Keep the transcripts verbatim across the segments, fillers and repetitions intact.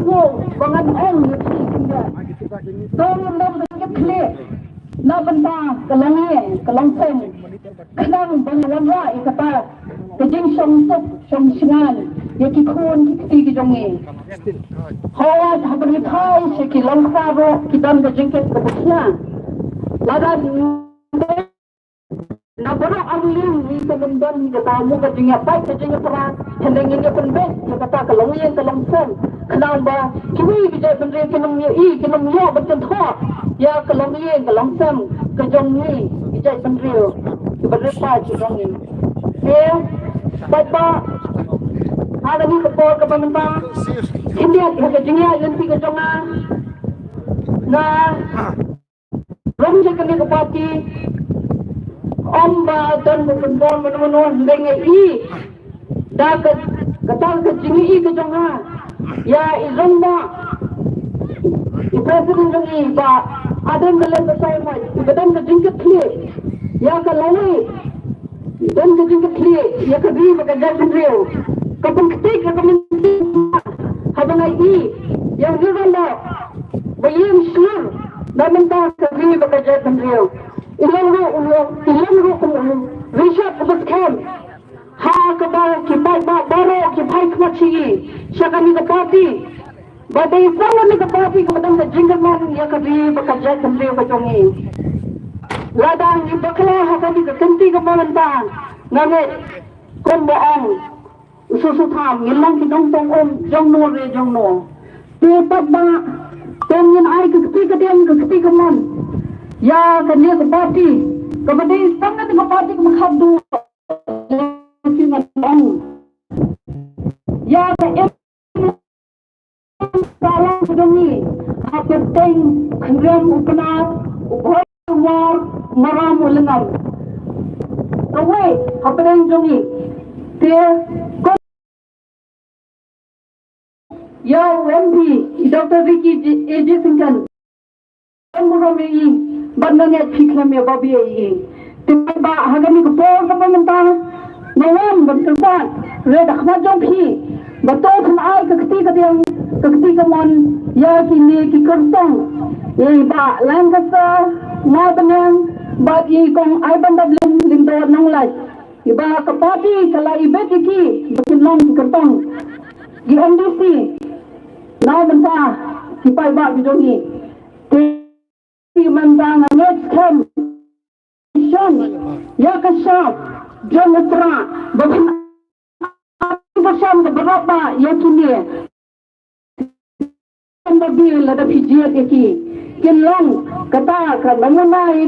Ko ba ngan ong ïa phi khyndiat. To ngin long ba khlieh na bynta ka longïing ka longsem. Khnang ban wanrah ïa kata ka jingshong suk shong shngain ïa ki khun ki kti ki jong ngi. Hooid, haba ngi phai sha ki longkha ruh ki don ka jingkit kaba khia. Lada ngi na baroh arliang ngi sa nym don kata mo ka jingïapait ka jingïapra, hynrei ngin ïa pynbeit ïa kata ka longïing ka longsem. Khnang ba kiwei ki jaitbynriew kin ym ïohi, kin ym ïoh ban kynthoh ïa ka longïing ka longsem ka jong ngi ki jaitbynriew kiba rit paid ki jong ngi. Te paidbah, ha kane ka por kaba mynta, khyndiat ha ka jingïaid lynti ka jong nga, nga rung sha kane ka party, ym ba don ba pynbor mano mano, hynrei nga i da ka, kata ka jingïohi ka jong nga ïa i rangbah, i president jong ngi, Bah Ardent Miller Basaiawmoit, i ba don ka jingkitkhlieh ïa ka lawei, don ka jingkitkhlieh ïa ka ri bad ka jaitbynriew. Ka pynktieh ïa ka mynsiem haba nga i ïa u rangbah ba ïeng shlur na bynta ka ri bad ka jaitbynriew. I long ruh u, i long ruh kum u Richard uba skhem ha kaba ki paidbah baroh ki phai khmat sha i, sha kane ka party. Ba dei tang kane ka party kaba don ka jingkyrmen ïa ka ri bad ka jaitbynriew ka jong ngi. Lada ngi bakla ha kane ka kynti kaba mynta, nga ngeit kumba ong u Soso Tham, ngin long ki nongtong um jong no re jong no. Te paidbah, te ngin ai ka kti kadiang ka kti kamon ïa kane ka party kaba dei tang kane ka party kaba khatduh. Ïa ka Salang jong ngi, hapdeng Khynriam u Pnar, u Khoi u War, Maram u Lyngam. Kawei hapdeng jong ngi, te ko ïa u M P, i Doctor Ricky J-, A J Syngkon. Kan burom ïa i, bad nga ngeit phi khlem ïa babe ïa i. Te ba ha kane ka por kaba mynta, nga wan ban kyrpad re da khmat jong phi ba to phin ai ka kti kadiang ka kti kamon ïa kine ki kyrtong, ïa i Bah Langkasa Marbaniang bad i Kong Aibandablin Lyngdoh Nonglait. I ba ka party ka la ibit ïa ki ba kin long ki kyrtong ki M D C na bynta ki paidbah ki jong ngi. Te mynta nga ngeit skhem, shon ïa ka shap jong u Prah ba phin ai ka shap kaba rap ba ïa kine. Kan ba bi lada phi jied ïa ki, kin long kata ka namuna ïa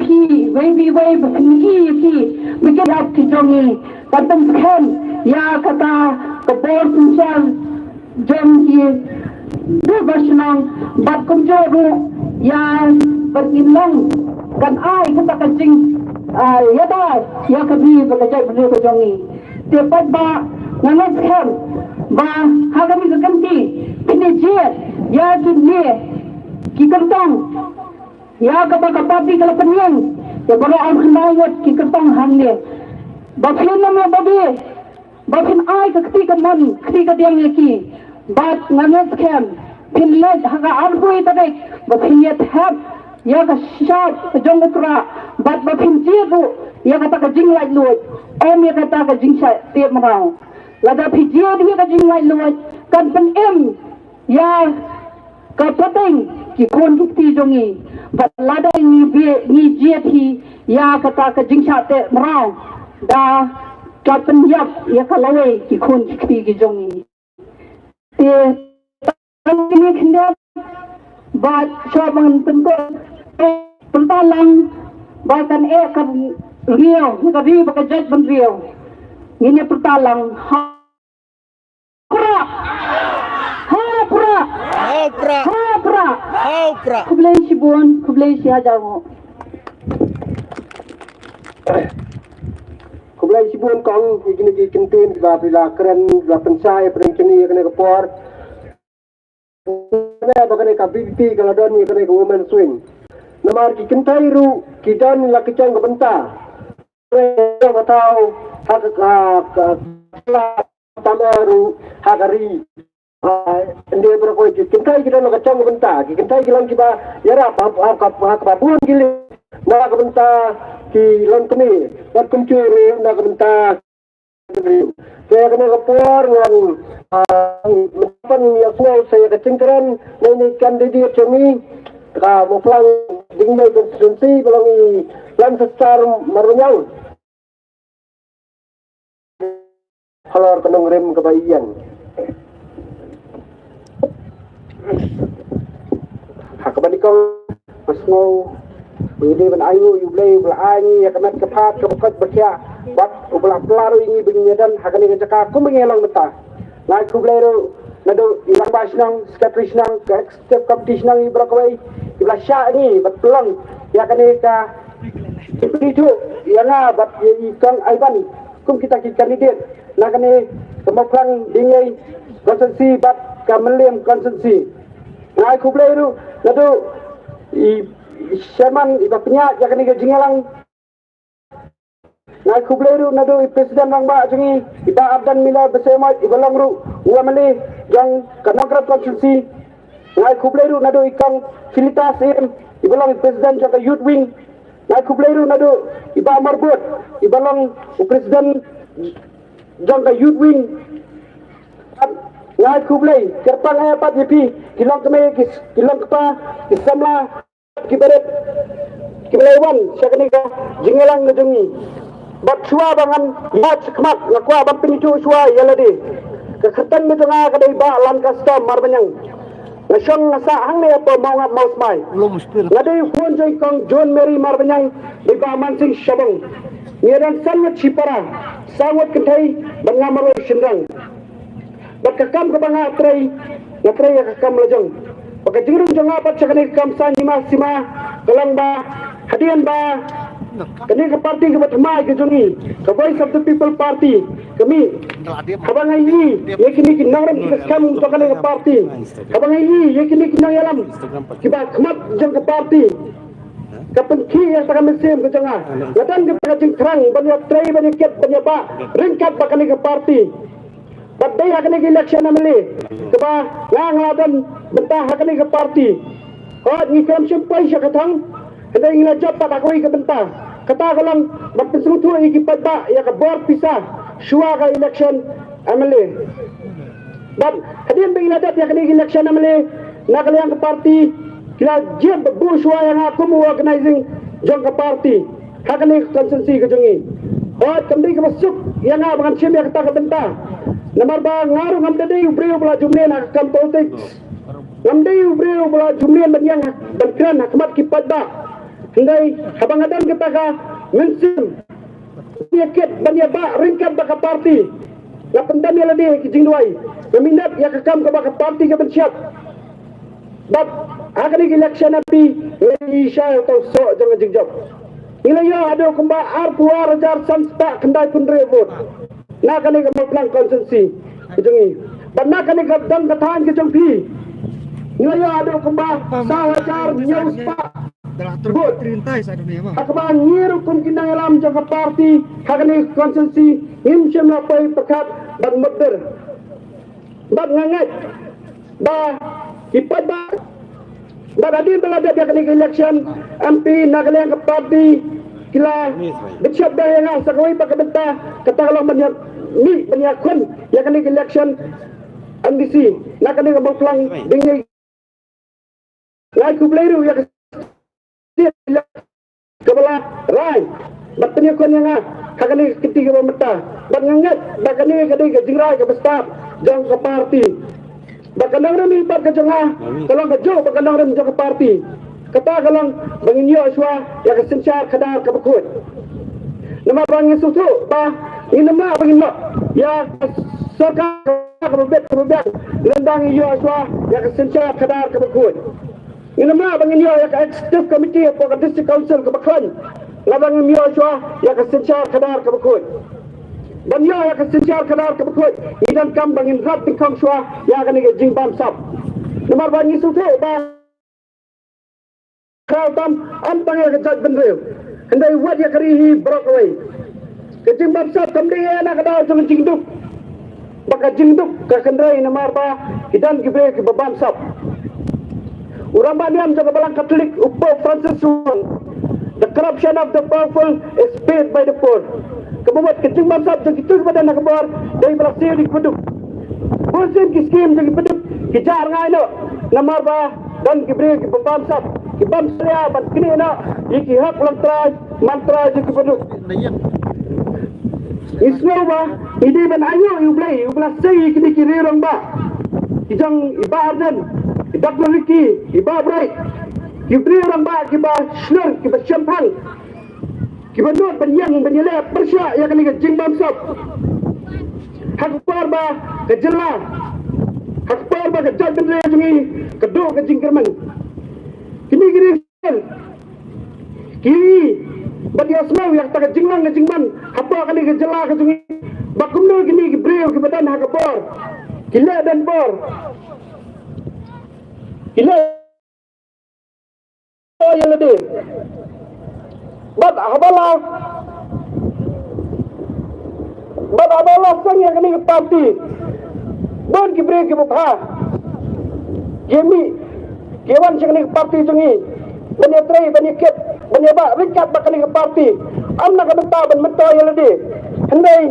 ki, wei bi wei ba phin ïohi ïa ki ba ki rap ki jong ngi. Kan pynskhem ïa kata ka bor synshar jong ki Dur ba shnong bad kumjuh ruh ïa ba kin long kan ai kata ka jing, ah, ïada ïa ka ri bad ka jaitbynriew ka jong ngi. Te paidbah, nga ngeit skhem ba ha kane ka kynti phin ïa jied ïa kine ki kyrtong ïa kaba ka party ka la pynïeng ïa baroh arphew khyndai ngut ki kyrtong hangne. Ba phin ym ïa babe ba phin ai ka kti kamon kti kadiang ïa ki. Bad nga ngeit skhem phin leit ha ka arphew tarik ba phin ïa thep ïa ka shap ka jong u Prah bad ba phin jied ruh ïa kata ka jinglaitluid, em ïa kata ka jingshah tep mraw. Lada phi jied ïa ka jinglaitluid kan pynim ïa ka pateng ki khun ki kti jong ngi. Bad lada ngi bi, ngi jied hi ïa kata ka jingshah tep mraw, da ka pynïap ïa ka lawei ki khun ki kti ki jong ngi. Te tang kine khyndiat bad sha ban pyntok pynta lang ba kan eh kan riew ka ri ba ka jaitbynriew. Ngin ïa pynta lang ha Prah! Ha Prah! Ha Prah! Ha Prah! Ha Prah! Khublei shibun, khublei shihajar nguh. Khublei shibun kong, ïa kine ki kyntien kiba phi la kren, la pynshai, pynkyntiew ïa kane ka por. Kane ba kane ka V P P ka la don ïa kane ka women's wing. Namar ki kynthei ruh ki don la ki jong ka bynta. Ka thaw ha ka, ka, ka, ka, ruh ha ka ri. Ah, ynda baroh kawei ki kynthei ki don ha ka jong ka bynta, ki kynthei ki long kiba ïarap ha, ha, ha, ha kaba bun ki liang na ka bynta ki longkmie bad kumjuh ruh na ka bynta. Te kane ka por ngan, ah, mynta ban ïa sngew sa ïa ka jingkren na ine i candidate jong ngi, ka Mawphlang Diengïei constituency, ba long i Lance Star Marbaniang. Halor ka nongrim kaba ïeng. Ha kaba nyngkong nga sngew ba ngi dei ban ainguh ïa U Blei uba la ai ngi ïa ka met ka phad kaba koit ba khiah bad uba la pynlait ïa ngi ba ngin ïadon ha kane ka jaka kumba ngi long mynta. Nga ai khublei ruh naduh i rangbah shnong, secretary shnong, ka executive committee shnong, ïa baroh kawei kiba la shah ïa ngi bad pynlong ïa kane ka, pynithuh ïa nga bad ïa i Kong Aiban kum kita ki candidate na kane ka Mawphlang Diengïei constituency bad ka Mylliem constituency. Nga ai khublei ruh naduh i, i chairman iba pynïaid ïa kane ka jingïalang. Nga ai khublei ruh naduh i president rangbah jong ngi, i Bah Ardent Miller Basaiawmoit, iba long ruh u M L A jong ka Nongkrem constituency. Nga ai khublei ruh naduh i Kong Felicitas Syiem, iba long i president jong ka youth wing. Nga ai khublei ruh naduh i Bah Marbud, iba long u president jong ka youth wing. Nga ai khublei kyrpang eh pat ïa phi ki longkmie, ki, ki longkpa, ki samla, ki barit kiba la wan sha kane ka jingïalang ka jong ngi. Bad shuwa ba ngan ïaid shakhmat, nga kwah ban pynithuh shuwa ïa lade. Ka kyrteng ka jong nga ka dei Bah Lancaster Marbaniang. Nga shong nga sah hangne hapoh Mawngap Mawsmai. Nga dei u khun jong i Kong John Mary Marbaniang bad i Bah Mansing Shabong. Ngi don san ngut shipara, saw ngut kynthei bad nga marwei shynrang. Bad ka kam kaba nga trei, nga trei ïa ka kam la jong. Bad ka jingrung jong nga bad sha kane ka kam saiñ hima sima ka long ba hadien ba kane ka party kaba thymmai ka jong ngi, ka Voice of the People Party, ka mih, haba nga ïohi ïa kine ki nongrim kiba skhem jong kane ka party, haba nga ïohi ïa kine ki nongïalam kiba khmat jong ka party, ka pynkhih ïa ka mynsiem ka jong nga. Nga don kata ka jingthrang ban ïa trei, ban ïa kit, ban ïa bah ryngkat bad kane ka party. Bad dei ha kane ka election M L A kaba nga, nga la don bynta ha kane ka party. Hooid, ngi khlem shym poi sha ka thong, hynrei ngi la jop pat ha kawei ka bynta, kata ka long ban pynsngewthuh ïa ki paidbah ïa ka bor pisa shuwa ka election M L A. Bad hadien ba ngi la dep ïa kane ka election M L A, na ka liang ka party ki la jied bad buh shuwa ïa nga kum u organising jong ka party ha kane ka constituency ka jong ngi. Hooid, kam dei kaba suk ïa nga ba ngan shim ïa kata ka bynta, namar ba nga ruh ngam da dei u briew ba la jumlien ha ka kam politics. Ngam dei u briew ba la jumlien ban ïeng ban kren ha khmat ki paidbah. Hynrei haba nga don kata ka mynsiem ïa kit ban ïa bah ryngkat bad ka party, nga pyndem ïa lade ha ki jingduwai, nga minot ïa ka kam kaba ka party ka pynshad. Bad ha kane ka election M P ngi la ïohi shai uta u soh jong ka jingjop. Ngi la ïoh haduh kumba arphew ar hajar san spah khyndai phew hynriew vote na kane ka Mawphlang constituency ka jong ngi. Bad na kane ka dong ka thaiñ ka jong phi, ngi la ïoh haduh kumba saw hajar hynñiew spah vote. Ha kaba ngi ruh kum ki nongïalam jong ka party ha kane ka constituency ngim shym la poi pyrkhat bad mutdur. Bad nga ngeit ba ki paidbah, bad hadien ba la dep ïa kane ka election M P na ka liang ka party ki la bishop da ïa nga sa kawei pat ka bynta, kata ka long ban ïa mih ban ïa khun ïa kane ka election M D C na kane ka Mawphlang Diengïei. Nga ai khublei ruh ïa ka state kaba la rai bad pynïakhun ïa nga ha kane ka kti kaba mynta. Bad nga ngeit ba kane ka dei ka jingrai kaba stad jong ka party. Bad ka nongrim hi pat ka jong nga ka long kajuh bad ka nongrim jong ka party. Kata ka long ba ngin ïoh shuwa ïa ka synshar khadar kaba khuid. Namar ba ngi sngewthuh ba ngin ym lah ba ngin noh ïa ka sorkar kaba bit kaba biang lada ngim ïoh shuwa ïa ka synshar khadar kaba khuid. Ngin ym lah ba ngin ïoh ïa ka executive committee hapoh ka district council kaba khlaiñ lada ngim ïoh shuwa ïa ka synshar khadar kaba khuid. Ban ïoh ïa ka synshar khadar kaba khuid, ngi donkam ba ngin rat tyngkhong shuwa ïa kane ka jingbamsap. Namar ba ngi sngewthuh ba khraw tam ym tang ïa ka jaitbynriew, hynrei wat ïa ka ri hi baroh kawei. Ka jingbamsap kam dei ïa na ka daw jong ka jingduk. ba ka jingduk ka kynrei namar ba ki don ki briew kiba bamsap. U rangbah niam jong ka Balang Katholik, u Pope Francis u ong, "The corruption of the powerful is paid by the poor." Kaba mut ka jingbamsap jong kito kiba don ha ka bor dei ba la siew da ki baduk. Bunsien ki skim jong ki baduk ki jah rngai noh namar ba don ki briew kiba bamsap, ki bamsap ban knieh noh ïa ki hok longtrai mantrai jong ki baduk. Ngi sngew ba ngi dei ban ainguh ïa U Blei uba la sei ïa kine ki riew rangbah, ki jong i Bah Ardent, i Doktor Ricky, i Bah Bright, ki riew rangbah kiba shlur, kiba shemphang, kiba nud ban ïeng ban ïaleh pyrshah ïa kane ka jingbamsap. Ha ka por ba ka jylla, ha ka por ba ka jaitbynriew jong ngi ka duh ka jingkyrmen, kine ki riew ki ïohi bad ïohsngew ïa kata ka jinglong ka jingman hapoh kane ka jylla ka jong ngi, ba kumno kine ki briew kiba don ha ka bor ki leh donbor, ki leh ïa lade. Bad haba la, bad haba la seng ïa kane ka party, bun ki briew kiba bha ki mih, ki wan sha kane ka party jong ngi ban ïatrei, ban ïakit, ban ïabah ryngkat bad kane ka party. Ym na ka bynta ban myntoi ïa lade, hynrei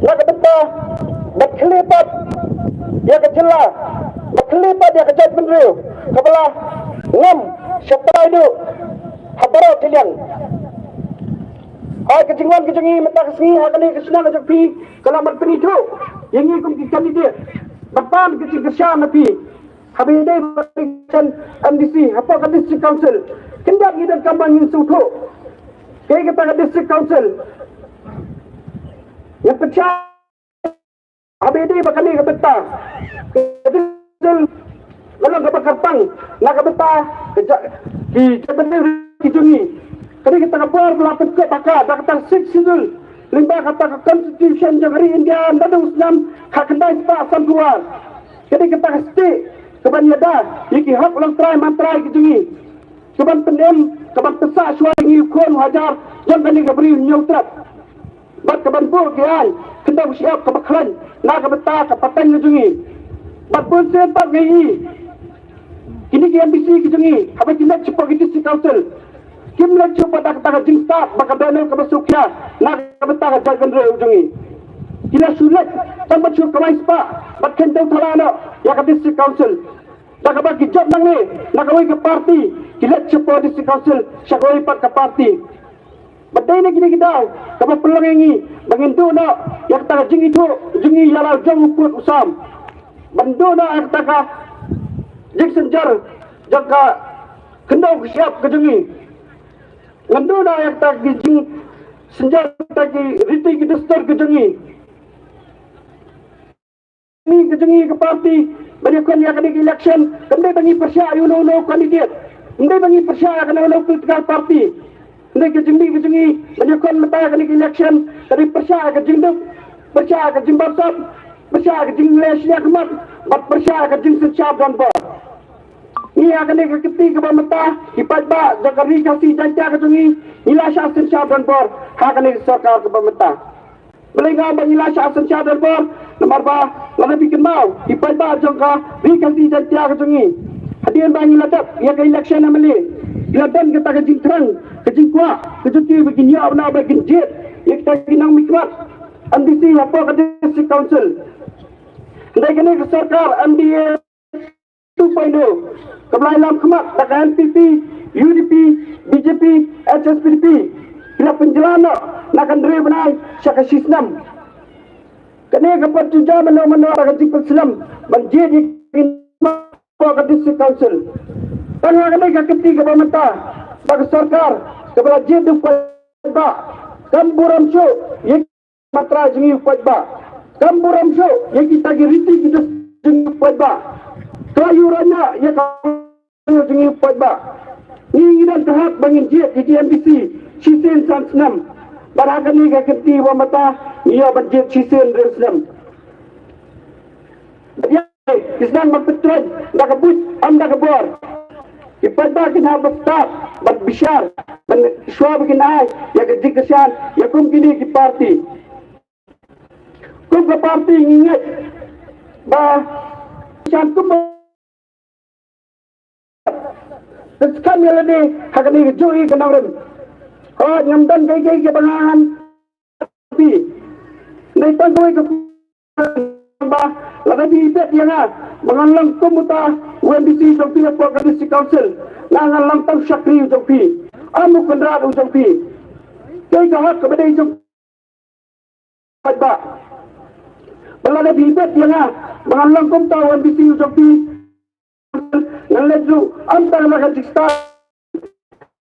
na ka bynta ban khlieh pat ïa ka jylla, ban khlieh pat ïa ka jaitbynriew kaba la ngam sha tai duh ha baroh ki liang. Hooid, ka jingwan ka jong ngi mynta ka sngi ha kane ka shnong ka jong phi ka long ban pynithuh ïa ngi kum ki candidate, ban pan ka jingkyrshan na phi haba ïadei bad ka election M D C hapoh ka District Council. Kynjat ngi donkam ba ngin sngewthuh kaei kata ka District Council. Ngi pyrshah haba ïadei bad kane ka bynta, ka District Council ka long kaba kyrpang na ka bynta ka ja-, ki jaitbynriew ki jong ngi. Ka dei kata ka bor ba la pynkup ha ka da kata ka Sixth Schedule lyngba kata ka Constitution jong ka ri India naduh u snem khatkhyndai spah sanphew ar. Ka dei kata ka stieh kaban ïada ïa ki hok longtrai mantrai ki jong ngi, kaban pynim, kaban pynsah shuwa ïa ngi u khun u hajar jong kane ka Bri u Hynñiewtrep, bad kaban buh ki aiñ khyndew shyiap kaba khlaiñ na ka bynta ka pateng ka jong ngi. Bad bunsien pat ngi ïohi kine ki M D C ki jong ngi haba ki leit shapoh ki District Council, kim leit shuh pat da kata ka jingstad bad ka dohnud kaba sngewkhia na ka bynta ka jaitbynriew jong ngi. Ki la shu leit tang ban shu kamai spah bad khyndew thala noh ïa ka District Council. Da kaba ki jop nangne na kawei ka party, ki leit shapoh District Council sha kawei pat ka party. Bad dei na kine ki daw kaba pynlong ïa ngi ba ngin duh noh ïa kata ka jingithuh jong ngi ïa la u jong u pud u sam, ban duh noh ïa kata ka jingsynjar jong ka khyndew ka shyiap ka jong ngi. Ngan duh noh ïa kata ki jingsynjar, kata ki riti ki dustur ka jong ngi. Ngi ka jong ngi ka party ban ïakhun ïa kane ka election kam dei ba ngi pyrshah ïa uno uno u candidate, kam dei ba ngi pyrshah ïa kano kano ka political party. Hynrei ka jong ngi ka jong ngi ban ïakhun mynta ïa kane ka election ka dei pyrshah ïa ka jingduk, pyrshah ïa ka jingbamsap, pyrshah ïa ka jingleh shiliang khmat bad pyrshah ïa ka jingsynshar donbor. Ngi ha kane ka kti kaba mynta, ki paidbah jong ka Ri Khasi Jaiñtia ka jong ngi, ngi la shah synshar donbor ha kane ka sorkar kaba mynta. Balei nga ong ba ngi la shah synshar donbor? Namar ba lada phi kynmaw, ki paidbah jong ka Ri Khasi Jaiñtia ka jong ngi, hadien ba ngi la dep ïa ka election M L A, ngi la don kata ka jingthrang, ka jingkwah, ka jingkyrpad ba kin ïoh, ba kin jied ïa kita ki nongmihkhmat M D C hapoh ka District Council. Hynrei kane ka sorkar M D A two point oh, kaba la ïalam khmat da ka N P P, U D P, B J P, H S P D P, ki la pynjlan noh na ka hynriew bnai sha ka shisnem. Kane ka pynjlan mano mano da ka jingpynslem ban jied ïa ki hapoh ka District Council. Tang ha kane ka kti kaba mynta, da ka sorkar kaba la jied da u paidbah, kam burom shuh ïa ki mantrai jong ngi u paidbah, kam burom shuh ïa kita ki riti ki dustur jong ngi u paidbah. Ka la ïuh roi noh ïa ka jong ngi u paidbah. Ngi, ngi don ka hok ba ngin jied ïa ki M D C shisien san snem. Bad ha kane ka kti ba mynta ngi ïoh ban jied shisien hynriew snem. Bad ïa ki sdang ban pyntrei da ka buit, ym da ka bor. Ki paidbah kin hap ban stad, ban bishar, ban shuwa ba kin ai ïa ka jingkyrshan ïa kum kine ki party. Kum ka party ngi ngeit ba shan kum ba te skhem ïa lade ha kane ka jong i ka nongrim. Hooid, ngam don kaei kaei kaba nga ngan phi. Dei tang kawei ka ba lada phi bet ïa nga ba ngan long kum uta u MDC jong phi hapoh ka District Council, nga ngan long tang u shakri u jong phi, ym u kynrad u jong phi. Kaei ka hok kaba dei jong phi ba ba lada phi bet ïa nga ba ngan long kum uta u MDC u jong phi, ngan leit ruh ym tang la ka jingstad,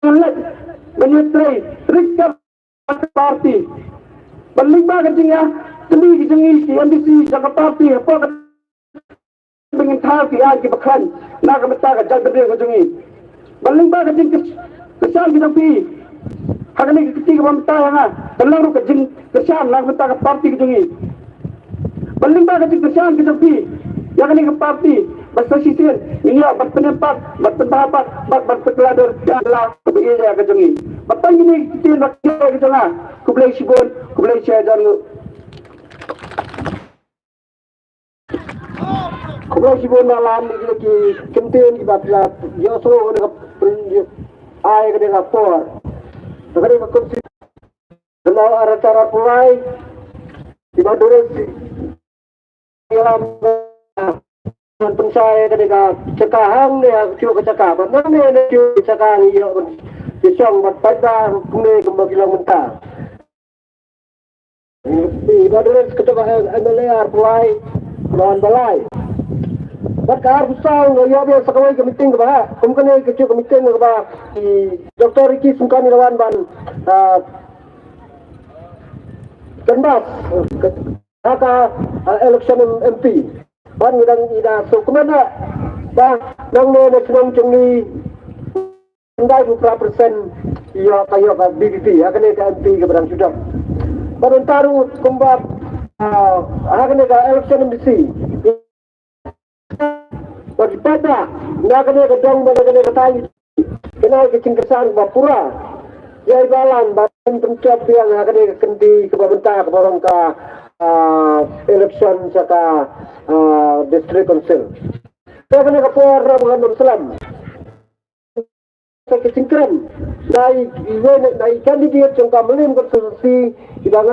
ngan leit ban ïatrei rit ka party. Ban lyngba ka jingïatylli ka jong ngi ki MDC jong ka party hapoh ka, ba ngin thaw ki aiñ kiba khlaiñ na ka bynta ka jaitbynriew ka jong ngi. Ban lyngba ka jingkyrshan ka jong phi ha kane ka kti kaba mynta ïa nga, ban long ruh ka jingkyrshan na ka bynta ka party ka jong ngi. Ban lyngba ka jingkyrshan ka jong phi ïa kane ka party, ba sa shisien ngin ïoh ban pynïap pat, ban pynbha pat, ban, ban pynkylla dur ïa la kaba ïeit ïa ka jong ngi. Ba tang kine ki ktien ba kine ka jong nga. Khublei shibun, khublei shihajar nguh. Khublei shibun Malam, ïa kine ki kyntien kiba phi la ïohsngew kane ka pyn-, ai kane ka por. Kane ka kynti, kane ka ar hajar arphew lai, kiba dur si ïalam ban pynshai kane ka jaka hangne ha kitu ka jaka. Ba nangne ne kitu ka jaka ngi ïoh ban ïashong ban paidbah kumne kumba ki long mynta. Ba dei ka jaka MLA arphew lai, Lawan Balai. Bad ka arphew saw nga ïoh biang sa kawei ka meeting kaba ha kum kane ka jaka meeting kaba i Doctor Ricky Syngkon i la wan ban, ah, canvass, ha ka, ah, election M-, MP. Ban ngi dang i da so kumne ba nangne na shnong jong ngi khyndai phew phra percent ïoh ka, ïoh ka VPP ha kane ka MP kaba dang shu dep. Bad nangta ruh kumba, ah, ha kane ka election MDC ba ki paidbah na kane ka dong bad na kane ka thaiñ, kane ka jingkyrshan ba pura ïa i Balang ba pynjop biang ha kane ka kynti kaba mynta kaba long ka, ah, election sha ka, ah, District Council. Te kane ka por ruh ba ngan ym slem sa ka jingkren na i, i, na i candidate jong ka Mylliem constituency, i ba nga